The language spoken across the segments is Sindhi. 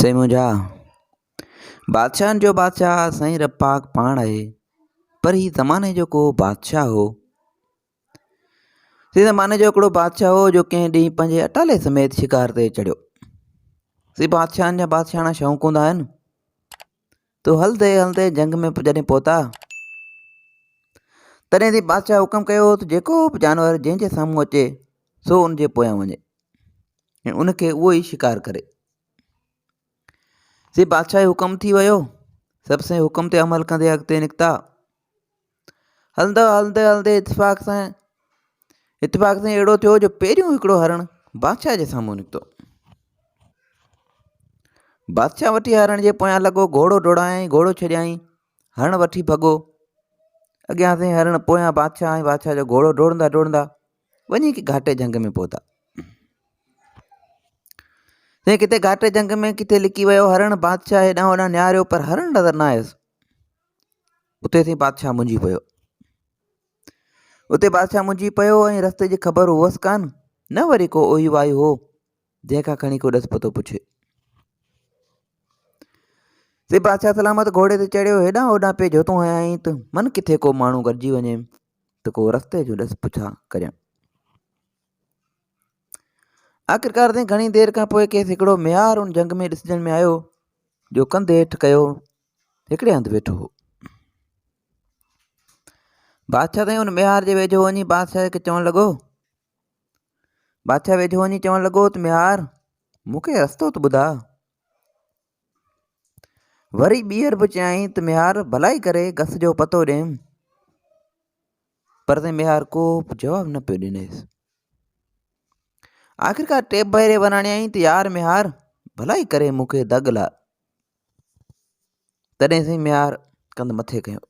سائين منهنجا بادشاهن جو بادشاهه سائين رب پاڪ پاڻ آهي پر هي زماني جو ڪو بادشاهه هو سي زماني جو هڪڙو بادشاهه هو جو ڪنهن ڏينهن پنهنجي اٽالي سميت شڪار تي چڙهيو سي بادشاهن جا بادشاهاڻا شوق هوندا آهن تو هلندي هلندي جنگ ۾ جڏهن پهتا تڏهن سي بادشاهه حڪم ڪيو ته جيڪو به جانور جنهن جي سامهون اچي سو ان جي پويان وڃي ۽ ان کي اهو ئي شڪار ڪري. سي بادشاهه جو حڪم ٿي ويو. سڀ سائين حڪم تي عمل ڪندي اڳتي نڪتا. هلندي هلندي هلندي اتفاق سان اتفاق سان اهڙو ٿيو جو پهريون هڪڙو هرڻ بادشاهه جي سامهون نڪتو. بادشاهه وٺي هرڻ جي پويان لڳو گهوڙو ڊوڙايائين گهوڙو ڇڏيائين هرڻ وٺي ڀڳو. اڳيان سائين هرڻ پويان بادشاهه ۽ بادشاهه جو گهوڙو ڊوڙندا ڊوڙندا وڃي ڪي گهاٽي جهنگ ۾ پهتا. سائين ڪٿي گهاٽي جهنگ ۾ ڪٿي لڪي ويو هرڻ بادشاهه هيڏانهن هوڏانهن نهاريو پر هرڻ نظر نه آيس. اتي سائين بادشاهه منجهي پيو. اتي بادشاهه منجهي پيو ۽ رستي جي خبر هئس ڪانه نه وري ڪو اوهي واهي هو جنهن کان کڻي ڪو ڏس پتو پڇي. سي بادشاهه سلامت گهوڙي تي چڙهيو هيڏانهن هوڏانهن پئي جوتون هنيائين ته من ڪٿي ڪو ماڻهو گڏجي وڃي ته ڪو رستي جو ڏس پڇا ڪريان. آخرڪار سائين گهڻي دير کان پوء کيس هڪڙو ميهار ان جهنگ ۾ ڏسجڻ ۾ آيو جو ڪنڌ هيٺ ڪيو هڪڙي هنڌ ويٺو هو. بادشاهه سائين ان ميهار جي ويجهو وڃي بادشاهه کي چوڻ لڳو بادشاهه ويجهو وڃي چوڻ لڳو ته ميهار مون کي رستو ته ٻڌاء. وري ٻيهر به چيائين ته ميهار ڀلائي ڪري گس جو پتو ڏيم. پر سائين ميهار ڪو به جواب نه پيو ڏنيس. آخرڪار ٽي ڀيري وراڻيائين ته يار ميهار ڀلائي ڪري مون کي دڳ لاء. تڏهن سائين ميهار ڪنڌ مٿي ڪيو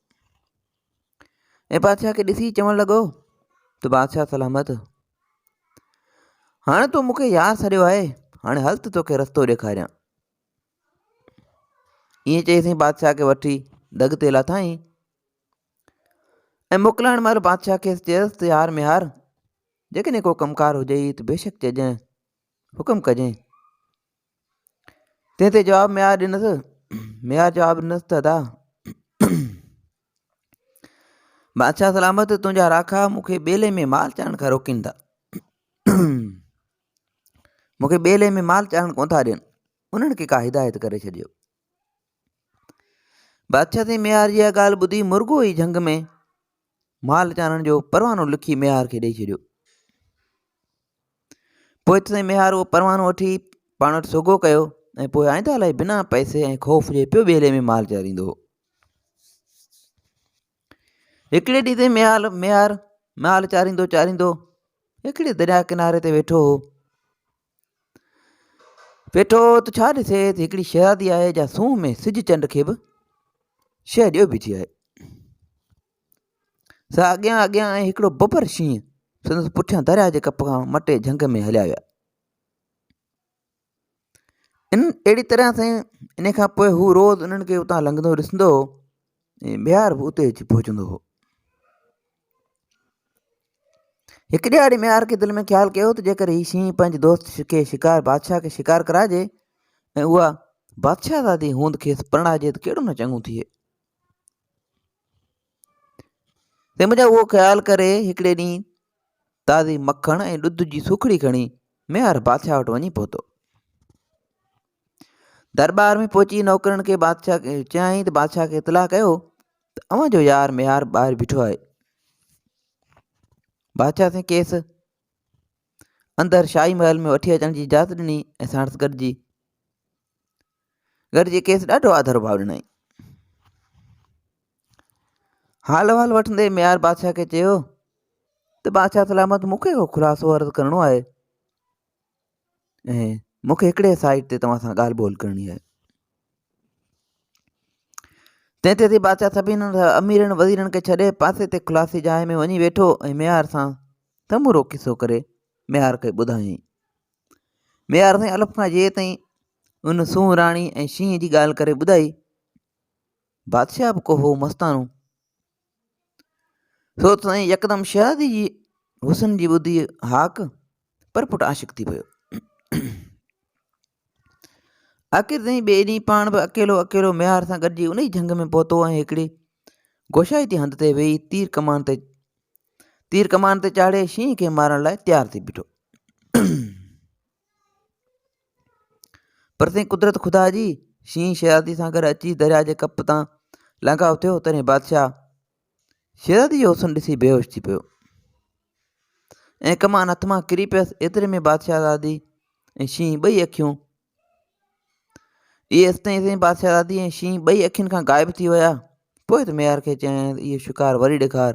۽ بادشاهه کي ڏسي چوڻ لڳو ته بادشاهه سلامت هاڻي تو مون کي يار سڏيو آهي هاڻي هل ته توکي رستو ڏيکاريان. ائين چئي سائين بادشاهه کي وٺي دڳ تي لاٿائين ۽ موڪلائڻ مهل بادشاهه کيس چيس ته يار ميهار جيڪڏهن ڪو ڪم ڪار هجئي ته بيشڪ چئجانء حڪم ڪجانء تنهن تي جواب ميهار ڏنس ميهار جواب ڏنس ته ادا بادشاهه سلامت تنهنجا راکا مون کي ٻيلي ۾ مال چارڻ کان روڪين ٿا مون کي ٻيلي ۾ مال چارڻ ڪونه ٿا ڏين انهن کي ڪا هدايت ڪري ڇڏيو بادشاهه سائين ميهار جي اها ڳالهه ٻڌي مرغو ئي جهنگ ۾ مال چارڻ جو پروانو لکي ميهار کي ڏئي ڇڏيو پوء ته سائين ميهار اهو پروانو وٺي پاڻ وٽ سوگهو ڪيو ۽ پوء آئنده لاء بنا پئسي ۽ خوف جي پيو ٻيلي ۾ مال چاريندو هو. هڪڙي ڏينهن سائين ميهار ميهار مال چاريندو چاريندو هڪڙي درياء ڪناري تي ويٺو هو. ويٺو هو ته ڇا ڏسي ته هڪڙي شهزادي آهي جا سونهن ۾ سج چنڊ کي به شهه ڏيو بيٺي آهي. سا اڳيان اڳيان ۽ هڪڙو ببر شينهن سندس پٺيان درياء جي ڪپ کان مٽي جهنگ ۾ هليا ويا. ان اهڙي طرح سائين ان کان پوء هو روز انهن کي اتان لنگهندو ڏسندو هو ۽ ميهار به اتي اچي پهچندو هو. هڪ ڏهاڙي ميهار کي دل ۾ خيال ڪيو ته جيڪر هي شينهن پنهنجي دوست کي شڪار بادشاهه کي شڪار ڪرائجي ۽ اها بادشاهزادي هوند کيس پرڻائجي ته ڪهڙو نه چڱو ٿئي. تنهن منجهان اهو خيال ڪري هڪڙي ڏينهن تازي مکڻ ۽ ڏڌ جي سوکڙي کڻي ميهار بادشاهه وٽ وڃي پهتو. درٻار ۾ پهچي نوڪرن کي بادشاهه کي چيائين ته بادشاهه کي اطلاع ڪيو ته اوهان جو يار ميهار ٻاهر بيٺو آهي. بادشاهه سائين کيس اندر شاهي محل ۾ وٺي اچڻ جي اجازت ڏني ۽ ساڻس گڏجي گڏجي کيس ڏاڍو آڌر ڀاء ڏنائين. حال احوال وٺندي ميار بادشاهه کي چيو ته بادشاهه سلامت مون کي ڪو خلاصو عرض ڪرڻو آهي ۽ مون کي هڪڙي سائيڊ تي توهان سان ڳالهه ٻولهه ڪرڻي آهي. تنهن تي ٿي بادشاهه سڀني اميرن وزيرن کي ڇڏي پاسي تي خلاصي جاء ۾ وڃي ويٺو ۽ ميار سان سمورو قصو ڪري ميار کي ٻڌايائين. ميار سائين الف کان جي تائين ان سونهن راڻي ۽ شينهن جي ڳالهه ڪري ٻڌائي. بادشاهه به ڪو هو مستانو. سو ته سائين يڪدم شهزادي جي حسن جي ٻڌي هاڪ پرپٺ عاشق ٿي پيو. آخر تائين ٻئي ڏينهن پاڻ به اڪيلو اڪيلو ميهار سان گڏجي انهي جهنگ ۾ پهتو ۽ هڪڙي گوشائتي هنڌ تي ويهي تير ڪمان تي تير ڪمان تي چاڙهي شينهن کي مارڻ لاء تيار ٿي بيٺو. پر سائين قدرت خدا جي شينهن شهزادي سان گڏ اچي درياء جي ڪپ تان لنگهاء ٿيو تڏهن بادشاهه شهزادي جو حسن ڏسي بيهوش ٿي پيو ۽ ڪمان هٿ مان ڪري پيس. ايتري ۾ بادشاهزادي ۽ شينهن ٻئي اکيون اهي ايستائين سائين بادشاهزادي ۽ شينهن ٻئي اکين کان غائب ٿي ويا. پوء ته ميهار کي چيائين ته اهو شڪار وري ڏيکار.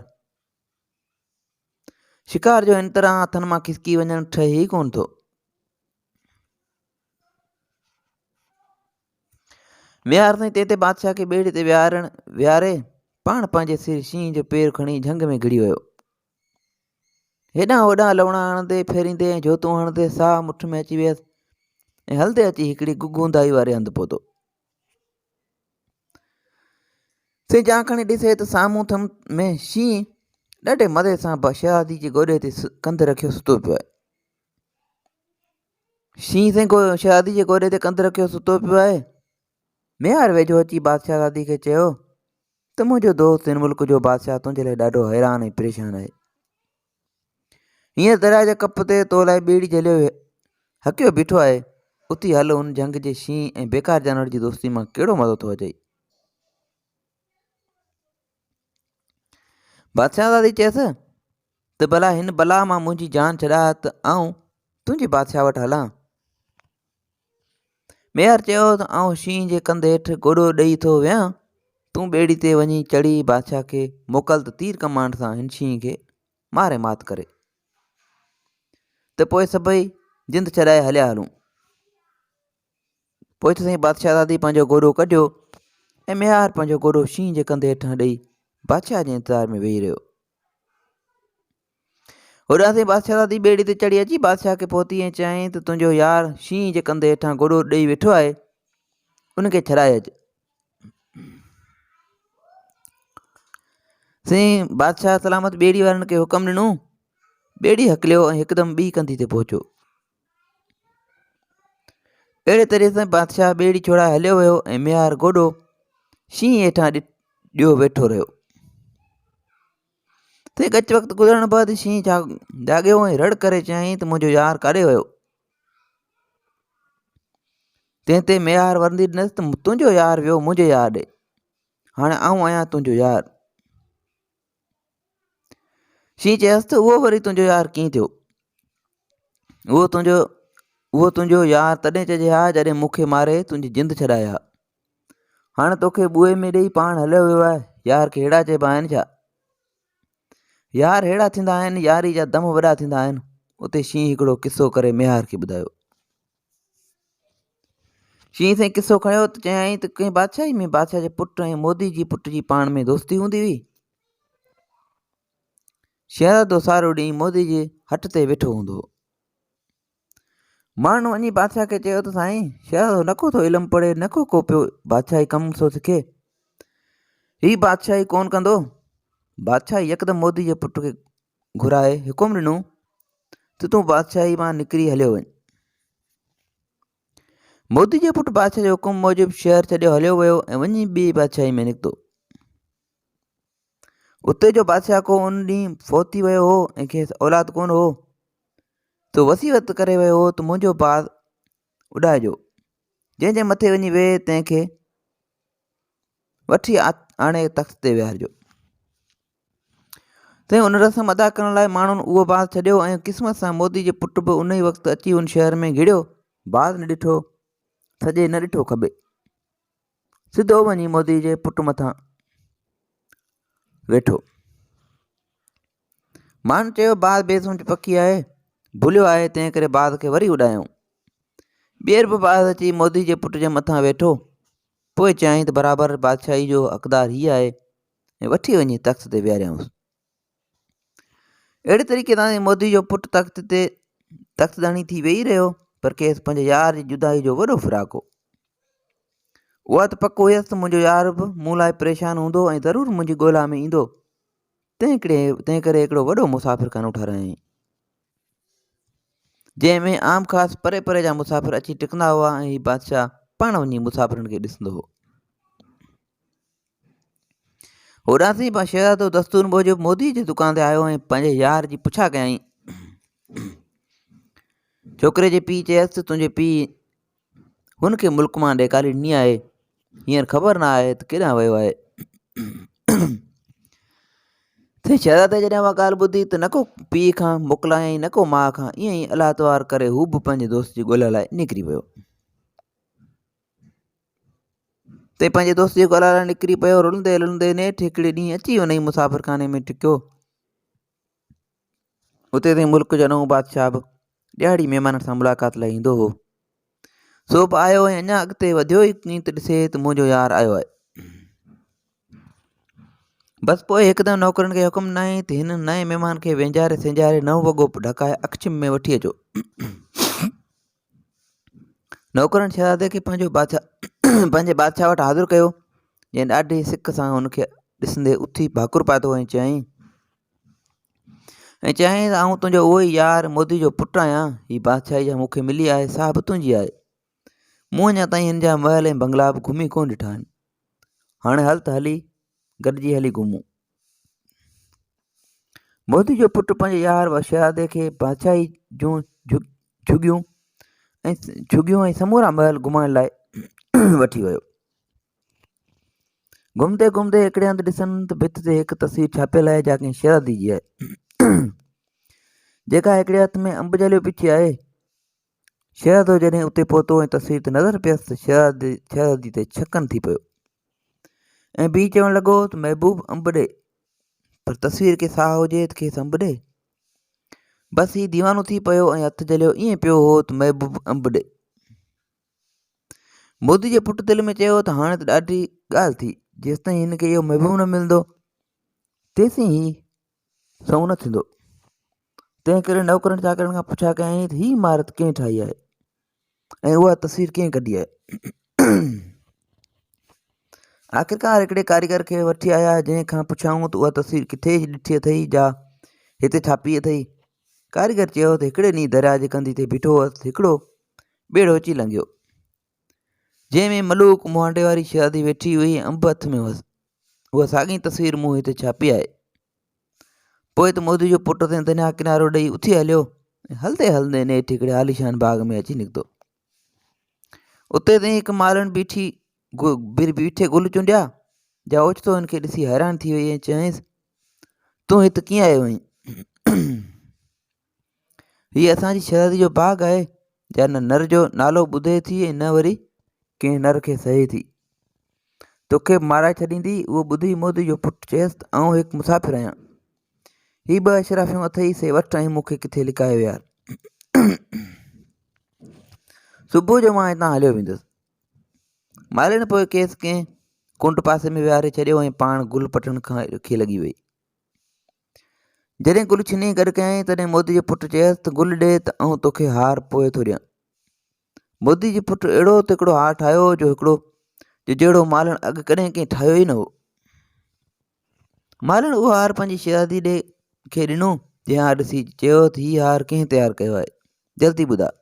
شڪار جو هن طرح هٿن مان کسڪي وڃڻ ٺهي ئي ڪونه ٿو. ميهار سائين تنهن تي بادشاهه کي ٻيڙي تي ويهارڻ ويهاري پاڻ پنهنجي سر شينهن جو پير کڻي جهنگ ۾ گهڙي ويو. هيڏانهن هوڏانهن لوڻا هڻندي ڦيريندي ۽ جوتون هڻندي ساهه مٺ ۾ اچي ويس ۽ هلندي اچي هڪڙي گگوندائي واري هنڌ پهتو. سي جان کڻي ڏسي ته سامهون ٿم ۾ شينهن ڏاڍي مزي سان شهزادي جي گوڏي تي ڪنڌ رکيو ستو پيو آهي. شينهن سائين شهزادي جي گوڏي تي ڪنڌ رکيو ستو پيو آهي. ميهار ويجهو اچي بادشاهزادي کي چيو ته منهنجو دوست هن ملڪ جو بادشاهه تنهنجي لاء ڏاڍو حيران ۽ پريشان آهي. هينئر درياء جي ڪپ تي تو لاء ٻيڙي جهليو هڪيو بيٺو آهي. اٿي هل هن جهنگ جي شينهن ۽ بيڪار جانور جي دوستي مان ڪهڙو مزو ٿو اچئي. بادشاهزادي چيس ته ڀلا هن بلا مان منهنجي جان ڇڏاء ته آئون تنهنجي بادشاهه وٽ هلان. ميهار چيو ته آئون شينهن جي ڪنڌ هيٺ گوڏو ڏئي ٿو ويهان، تون ٻيڙي تي وڃي چڙهي بادشاهه کي موڪل ته تير ڪمان سان هن شينهن کي ماري مات ڪري ته پوء سڀئي جند ڇڏائي هليا هلون. پوء ته سائين بادشاهزادي پنهنجو گوڏو ڪڍيو ۽ ميهار پنهنجو گوڏو شينهن جي ڪنڌ هيٺان ڏئي بادشاهه جي انتظار ۾ ويهي رهيو. هوڏانهن سائين بادشاهزادي ٻيڙي تي چڙهي اچي بادشاهه کي پهتي ۽ چيائين ته تنهنجو يار شينهن جي ڪنڌ هيٺان گوڏو ڏئي ويٺو آهي، ان کي ڇڏائي اچ. سائين بادشاهه سلامت ٻيڙي وارن کي حڪم ڏنو، ٻيڙي هڪليو ۽ هڪدم ٻي ڪنڌي تي پهچو. اهڙي طرح سان بادشاهه ٻيڙي ڇوڙائي هليو ويو ۽ ميهار گوڏو شينهن هيٺان ڏيو ويٺو رهيو. تنهن ڳچ وقت گذرڻ بعد شينهن جاڳيو ۽ رڙ ڪري چيائين ته منهنجو يار ڪاڏي ويو؟ تنهن تي ميهار ورندي ڏنس ته تنهنجو يار ويو منهنجي يار ڏي، هاڻي آئون آهيان تنهنجو يار. شينهن چيس ته اهو وري تنهنجو يار ڪيئن ٿيو؟ اهو تنهنجو اهو تنهنجو يار تڏهن چئجي ها جڏهن مون کي ماري تنهنجي جند ڇڏائي ها. هاڻ توکي ٻوهي ۾ ڏيئي پاڻ هليو ويو آهي. يار کي ههڙا چئبا آهن ڇا؟ يار ههڙا ٿيندا آهن، ياري جا دم وڏا ٿيندا آهن. اتي شينهن هڪڙو قصو ڪري ميهار کي ٻڌايو. شينهن سائين قصو کڻيو ته چيائين ته ڪنهن بادشاهي ۾ بادشاهه جي پٽ ۽ مودي جي پٽ جي پاڻ ۾ دوستي هوندي هئي. شهزادو سارو ڏينهن مودي جي هٽ تي ويٺو هوندو هو. ماڻهن وڃي بادشاهه کي چيو ته سائين شهزادو نڪو ٿو علم پڙهي نڪو ڪو پيو بادشاهي ڪم ٿو سکي هي بادشاهي ڪون ڪندو بادشاهه يڪدم مودي جي پٽ کي گهرائي حڪم ڏنو ته تون بادشاهي مان نڪري هليو وڃ مودي جي پٽ بادشاهه جي حڪم موجب شهر ڇڏيو هليو ويو ۽ وڃي ٻي بادشاهي ۾ نڪتو اتي جو بادشاهه ڪو ان ڏينهن فوت ٿي ويو هو ۽ کيس اولاد ڪونه هو، سو وصيت ڪري ويو هو ته منهنجو باز اڏائجو، جنهن جي مٿي وڃي ويهي تنهن کي وٺي آڻي تخت تي ويهارجو. تنهن ان رسم ادا ڪرڻ لاء ماڻهن اهو باز ڇڏيو ۽ قسمت سان مودي جي پٽ به ان ئي وقت اچي ان شهر ۾ گهڙيو. باز نه ڏٺو سڄي نه ڏٺو کٻي. سڌو وڃي مودي جي پٽ مٿان ويٺو. ماڻهن چيو باز بي سمجهه پکي آهي، ڀليو آهي، تنهن ڪري باز کي وري اڏايائون. ٻيهر به باز اچي مودي جي پٽ جي مٿان ويٺو. پوء چيائين ته برابر بادشاهي جو حقدار هي آهي ۽ وٺي وڃي تخت تي ويهاريائونس. اهڙي طريقي سان مودي جو پٽ تخت تي تخت ڌڻي ٿي ويهي رهيو پر کيس پنهنجي يار جي جدائي جو وڏو فراق هو. اها ته پڪ هيس ته منهنجو يار به مون لاء پريشان هوندو ۽ ضرور منهنجي ڳولا ۾ ايندو. تنهن ڪري هڪڙو وڏو مسافر خانو ٺهرايائين. جنهن ۾ عام خاص پري پري جا مسافر اچي ٽڪندا هئا ۽ هي بادشاهه. پاڻ وڃي مسافرن کي ڏسندو هو. هوڏانهن سين شهزادو دستور موجب مودي جي دڪان تي آيو ۽ پنهنجي يار جي پڇا ڪيائين. ڇوڪري جي پيء چيس ته تنهنجي پيء هن کي ملڪ مان ڏيکاري ڏني آهي، هينئر خبر نه آهي ته ڪيڏانهن ويو آهي. سائين شهزادي جڏهن اها ڳالهه ٻڌي ته نڪو پيء کان موڪلايائين نڪو ماء کان، ائين ئي الله توهار ڪري هو به پنهنجي دوست جي ڳولا لاء نڪري ويو. تي پنهنجي دوست جي ڳولا لاء نڪري پيو، رلندي رلندي نيٺ هڪڙي ڏينهن اچي انهي مسافرخاني ۾ ٽڪيو. اتي تائين ملڪ جو نئون بادشاهه به ڏهاڙي مهمانن سان ملاقات لاء ايندو هو. سو به آيو ۽ اڃا اڳتي وڌيو ئي ڪين ته ڏسي ته منهنجو يار آيو آهي. بس پوء هڪدم نوڪرن کي حڪم ڏنائين ته هن نئين مهمان کي وينجهاري سينجهاري نئون وڳو ڍڪائي اکڇم ۾ وٺي اچو. نوڪرن شهزادي کي پنهنجو بادشاهه پنهنجي بادشاهه وٽ حاضر ڪيو، جنهن ڏاڍي سڪ سان هن کي ڏسندي اٿي ڀاڪر پاتو ۽ چيائين ۽ چيائين ته آئون تنهنجو اهو ئي يار مودي جو پٽ آهيان، هي بادشاهي جا مون کي ملي آهي سا به تنهنجي آهي. مون اڃا تائين هن جا محل ۽ بنگلا به گهمي ڪونه ڏٺا آهن. هاڻي هل ته هلي گڏجي هلي گهمون. مودي جو پٽ پنهنجي يار شهزادي کي بادشاهي جون جهڳيون ۽ جهڳيون ۽ سمورا محل گهمائڻ لاء وٺي ويو. گهمندي گهمندي هڪڙي هنڌ ڏسن ته ڀت تي هڪ تصوير ڇاپيل آهي جا ڪنهن شهزادي جي آهي جيڪا هڪڙي هٿ ۾ انب جهليو بيٺي آهي. شهزادو جڏهن اتي پهتو ۽ تصوير تي نظر پيس ته شهزادي شهزادي تي ڇڪن ٿي پيو ۽ بيهي چوڻ لڳو ته محبوب انب ڏي پر تصوير کي ساهه هجي ته کيس انب ڏي. بس هي ديوانو ٿي پيو ۽ هٿ جهليو ائين پيو هو ته محبوب انب ڏي. مودي جي پٽ دل ۾ چيو ته هاڻي ته ڏاڍي ڳالهه ٿي، جيستائين هن کي اهو محبوب نه ملندو تيسين هي سنئون نه ٿيندو. تنهن ڪري نوڪرن چاڪرن کان پڇا ڪيائين ته هي عمارت ڪنهن ٺاهي آهي ۽ اها تصوير ڪنهن ڪڍي آهي. آخرڪار هڪڙي ڪاريگر کي وٺي آيا جنهن کان پڇيائون ته اها تصوير ڪٿي ڏٺي اٿئي جا هتي ڇاپي اٿئي. ڪاريگر چيو ته هڪڙي ڏينهن درياء جي ڪنڌي تي بيٺو هوس هڪڙو ٻيڙو اچي لنگهيو. جنهن ۾ ملوڪ مهانڊي واري شهزادي ويٺي هئي ۽ انب هٿ ۾ هئس. اها ساڳي تصوير مون هتي ڇاپي آهي. پوء ته مودي جو پٽ تنهن دنيا ڪنارو ڏئي اٿي هليو ۽ هلندي هلندي نيٺ هڪڙي عاليشان باغ ۾ اچي نڪتو. اتي تائين هڪ مالڻ بيٺي بيٺي گل چونڊيا، جا اوچتو هن کي ڏسي حيران ٿي وئي ۽ چيائينس، تون هت ڪيئن آيو آهين؟ هي اسان جي شهزادي جو باغ آهي، جا نه نر جو نالو ٻڌي ٿي ۽ نه وري ڪنهن نر کي سهي ٿي. توکي به مارائي ڇڏيندي. اهو ٻڌي مودي جو پٽ چيس ته آئون هڪ مسافر آهيان. هي ٻه اشرافيون اٿئي سي وٺ ۽ مون کي ڪٿي لڪائي ويهار. صبح جو مان هتان هليو ويندس. مالهين پوء کيس ڪنهن ڪنڊ پاسي ۾ ويهاري ڇڏيو ۽ پاڻ گل پٽڻ کي لڳي وئي. جڏهن گل ڇني گڏ ڪيائين، تڏهن مودي جي پٽ چيس ته گل ڏي ته آئون توکي هار پوء ٿو ڏيان. مودي جي پٽ اهڙو ته هڪڙو هار ٺاهيو جو هڪڙو جو جهڙو مالهڻ اڳ ڪڏهن ڪنهن ٺاهيو ئي نه هو. مالهڻ اهو هار پنهنجي شهزادي ڏي کي ڏنو، جنهن هار ڏسي چيو ته هي هار ڪنهن تيار ڪيو آهي، جلدي ٻڌاء.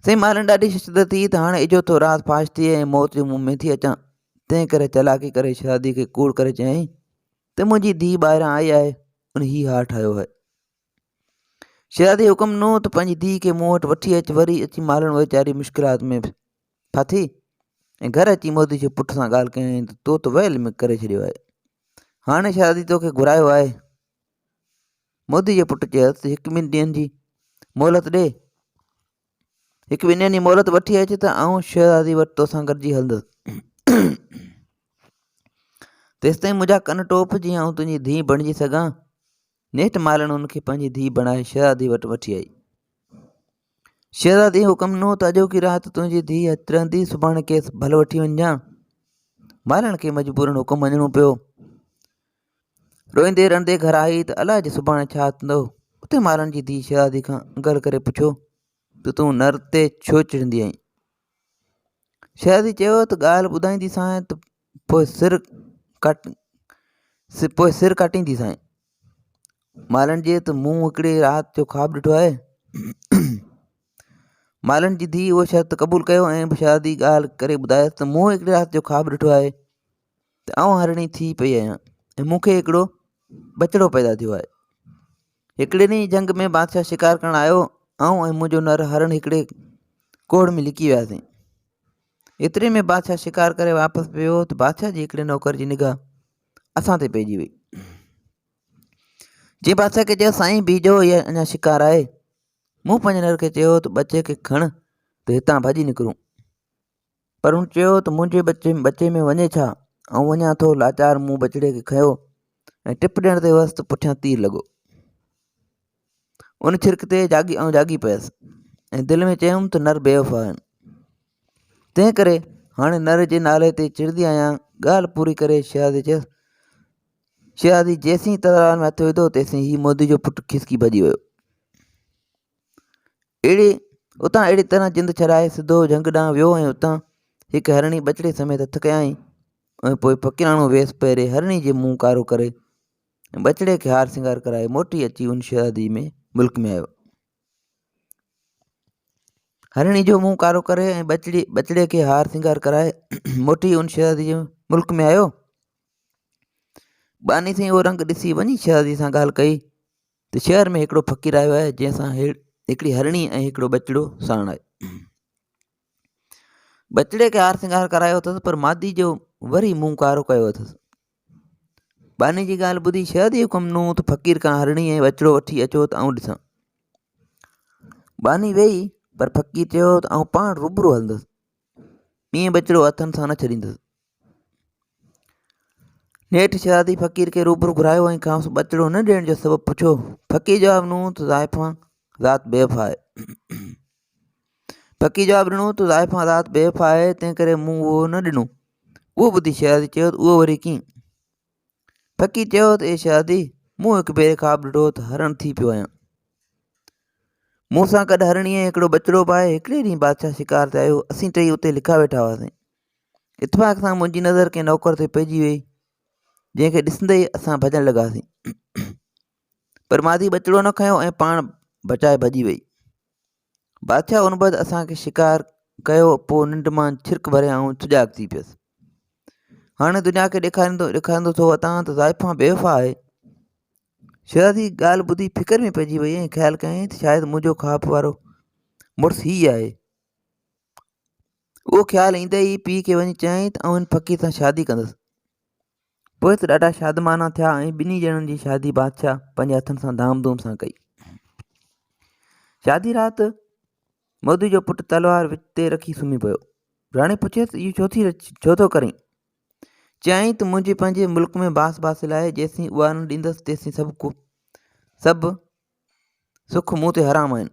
سائين مالهڻ ڏاڍي ششدر ٿي ته هاڻي اجهو ٿو راز فاش ٿئي ۽ موت جي منهن ۾ ٿي اچان. تنهن ڪري چالاڪي ڪري شهزادي کي ڪوڙ ڪري چيائين ته منهنجي ڌيء ٻاهران آئي آهي، ان هي هار ٺاهيو آهي. شهزادي حڪم ڏنو ته پنهنجي ڌيء کي مون وٽ وٺي اچ. وري اچي مالهڻ ويچاري مشڪلات ۾ ڦاٿي ۽ گهر اچي مودي جي پٽ سان ڳالهه ڪيائين ته تو ته ويل ۾ ڪري ڇڏيو آهي. هاڻي شهزادي توکي گهرايو آهي. مودي جي پٽ چيس ته هڪ ٻن ڏينهن جي مهلت ڏي، هڪ ٻن ڏينهن جي مهلت وٺي اچ ته آئون شهزادي وٽ توسان گڏجي هلندس. تيستائين منهنجا ڪن ٽوپ جيئن آئون تنهنجي ڌيء بڻجي سگهان. نيٺ مالهڻ هن کي پنهنجي ڌيء بڻائي شهزادي وٽ وٺي آئي. شهزادي حڪم ڏنو ته اڄوڪي رات تنهنجي ڌيء هت رهندي، سڀاڻي کيس ڀل وٺي وڃجان. مالهڻ کي مجبورن حڪم مڃڻو پيو. روئيندي رئندي گهر آئي ته الائجي سڀاڻي ڇا ٿيندو. اتي مارن جي ڌيء شهزادي کان انگل ڪري پڇيو ته تون نر تي ڇو چڙندي آهين؟ شهزادي چيو ته ڳالهه ٻڌائينديسانء ته پوء سر ڪاٽ پوء سر ڪاٽينديسانء. مارن چيو ته مون هڪڙي رات جو خواب ڏٺو آهي. مالهن جي ڌيء اهو شرط قبول ڪيو ۽ به شهزادي ڳالهه ڪري ٻڌايس ته مون هڪڙي رات جو خواب ڏٺو آهي ته آئون هرڻي ٿي پئي آهيان ۽ مون کي هڪڙو ٻچڙو پيدا ٿيو آهي. هڪڙي ڏينهن جهنگ ۾ بادشاهه شڪار ڪرڻ آيو. آئون ۽ منهنجو نر هرڻ هڪڙي کوڙ ۾ لڪي وياسين. ايتري ۾ بادشاهه شڪار ڪري واپس پيو ته بادشاهه جي هڪڙي نوڪر جي نگاهه اسان تي پئجي وئي. جنهن بادشاهه کي چيو سائين بيهجو هي اڃا شڪار آهي. مون پنهنجي نر کي چيو ته ٻچي کي کڻ ته هتان ڀڄي نڪرون. پر هن چيو ته منهنجي ٻچي ٻچي ۾ وڃي ڇا؟ آئون وڃان ٿو. لاچار مون ٻچڙي کي کنيو ۽ ٽپ ڏيڻ تي هئس ته پٺيان تير لڳو. ان ڇرڪ تي جاڳي آئون جاڳي پيس ۽ دل ۾ چيم ته نر بيوفا آهن. تنهن ڪري هاڻي نر جي نالي تي چڙندي آهيان. ڳالهه پوري ڪري شهزادي چيس، شهزادي جيسين تلوار ۾ هٿ وڌو تيسين هي مودي جو پٽ کسڪي ڀڄي ويو. اهڙي اتان اهڙي طرح جند ڇڏائي سڌو جهنگ ڏانهن ويو ۽ اتان هڪ هرڻي ٻچڙي سميت هٿ ڪيائين ۽ پوء فقيراڻو ويس پهري هرڻي جي منهن ڪارو ڪري ٻچڙي کي هار سينگار ڪرائي موٽي اچي ان شهزادي ۾ ملڪ ۾ آيو. هرڻي جو منهن ڪارو ڪري ۽ ٻچڙي ٻچڙي کي هار سينگار ڪرائي موٽي ان شهزادي جي ملڪ ۾ آيو. ٻانهي سائين اهو رنگ ڏسي وڃي شهزادي سان ڳالهه ڪئي ته شهر ۾ هڪڙو فقير آيو آهي جنهن سان هڪڙي هرڻي ۽ هڪڙو ٻچڙو ساڻ آهي. ٻچڙي کي هار سينگار ڪرايو اٿس پر مادي جو وري منهن ڪارو ڪيو اٿس. ٻانهي جي ڳالهه ٻڌي شهزادي حڪم ڏنو ته فقير کان هرڻي ۽ ٻچڙو وٺي اچو ته آئون ڏسان. ٻانهي ويئي پر فقير چيو ته آئون پاڻ روبرو هلندس ائين ٻچڙو هٿن سان نه ڇڏيندس. نيٺ شهزادي فقير کي روبرو گهرايو ۽ کانئس ٻچڙو نه ڏيڻ جو سبب پڇيو. فقير جواب ڏنو ته زائفان ذات بيوفا آهي. فقير جواب ڏنو ته زائفان ذات بيوفا آهي تنهن ڪري مون اهو نه ڏنو. اهو ٻڌي شهزادي چيو ته اهو وري ڪيئن؟ فقير چيو ته اي شهزادي مون هڪ ڀيري خواب ڏٺو ته هرڻ ٿي پيو آهيان. مون سان گڏ هرڻي ۽ هڪڙو ٻچڙو به آهي. هڪڙي ڏينهن بادشاهه شڪار تي آيو. اسين ٽئي اتي لکا ويٺا هئاسين. اتفاق سان منهنجي نظر ڪنهن نوڪر تي پئجي وئي جنهن کي ڏسندي ئي اسان ڀڄڻ لڳاسين پر مادي ٻچڙو نه کنيو ۽ پاڻ بچائي ڀڄي وئي بادشاهه ان بعد اسان کي شڪار ڪيو پوء ننڊ مان ڇرڪ ڀري آئون سجاڳ ٿي پيس هاڻي دنيا کي ڏيکاريندو ڏيکاريندو ٿو وتان ته زائفان بيوفا آهي شهزادي ڳالهه ٻڌي فڪر ۾ پئجي وئي ۽ خيال ڪيائين ته شايد منهنجو خواب وارو مڙس هي آهي اهو خيال ايندي ئي پيء کي وڃي چيائين ته آئون هن فقير سان شادي ڪندس. پوء ته ڏاڍا شادمانا ٿيا ۽ ٻنهي ڄڻن جي شادي بادشاهه پنهنجي هٿن سان ڌام ڌوم سان ڪئي. شادي رات مودي جو پٽ تلوار وچ تي رکي سمهي پيو. راڻي پڇيس اهو ڇو ٿي ڇو ٿو ڪرين؟ چيائين ته منهنجي پنهنجي ملڪ ۾ باس باسيل آهي جيسين اها نه ڏيندس تيسين سڀ ڪو سڀ سک مون تي حرام آهن.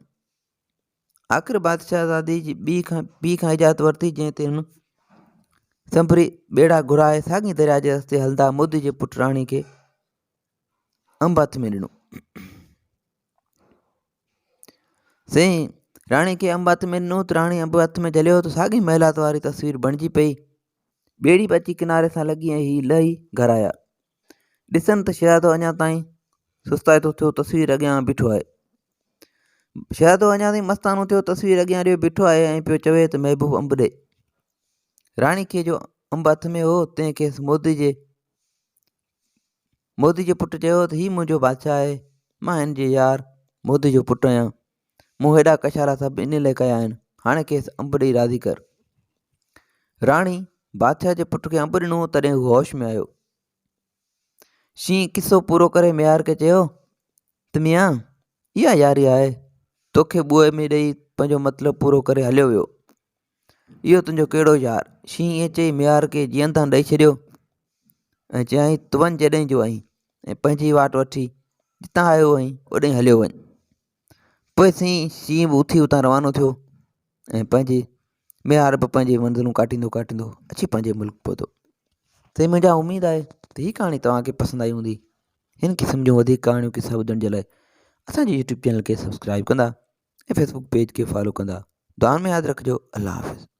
آخر بادشاهزادي جي ٻي کان پيء کان اجازت ورتي جنهن تي هن سنڀري ٻيڙا گهرائي ساڳي درياء جي رستي هلندا مودي جي پٽ راڻي کي انب هٿ ۾ ڏنو. سائين راڻي کي انب هٿ ۾ ڏنو ته راڻي انب هٿ ۾ جهليو ته ساڳي محلات واري تصوير بڻجي پئي. ٻيڙي به اچي ڪناري سان لڳي ۽ هي لهي گهر آيا. ڏسن ته شهزادو اڃا تائين سستائتو ٿيو تصوير اڳيان بيٺو آهي. شهزادو اڃا تائين مستانو ٿيو تصوير اڳيان ڏيو بيٺو آهي ۽ پيو چوي ته محبوب انب ڏي. راڻي کي جو انب هٿ ۾ هو تنهن کيس مودي جي مودي جي پٽ چيو ته هي منهنجو بادشاهه آهي مان هن جي يار مودي جو پٽ آهيان مون هيڏا ڪشالا سڀ ان لاء ڪيا آهن هاڻي کيس انب ڏئي راضي ڪر. راڻي بادشاهه جي پٽ کي انب ڏنو تڏهن هو هوش ۾ آيو. شينهن قصو پورو ڪري ميهار کي چيو ته ميان! اها ياري آهي، توکي ٻوهه ۾ ڏئي پنهنجو مطلب پورو ڪري هليو ويو. اهو تنهنجو ڪهڙو يار؟ شينهن ائين چئي ميهار کي جيئندان ڏئي ڇڏيو ۽ چيائين ته وڃ جيڏانهن جو آهين ۽ پنهنجي واٽ وٺي جتان آيو آهين اوڏانهن هليو وڃ. پوء سائين شينهن به اٿي اتان روانو ٿيو ۽ پنهنجي ميهار به پنهنجي منزلون ڪاٽيندو ڪاٽيندو اچي پنهنجي ملڪ پهتو. سائين منهنجا اميد آهي ته هي ڪهاڻي توهان کي پسند آئي هوندي. هن قسم جون وڌيڪ ڪهاڻيون قصا ٻڌڻ جي لاء اسان جي يوٽيوب چينل کي سبسڪرائب ڪندا ۽ فيسبوڪ پيج کي فالو ڪندا. دعائن ۾ ياد رکجو. الله حافظ.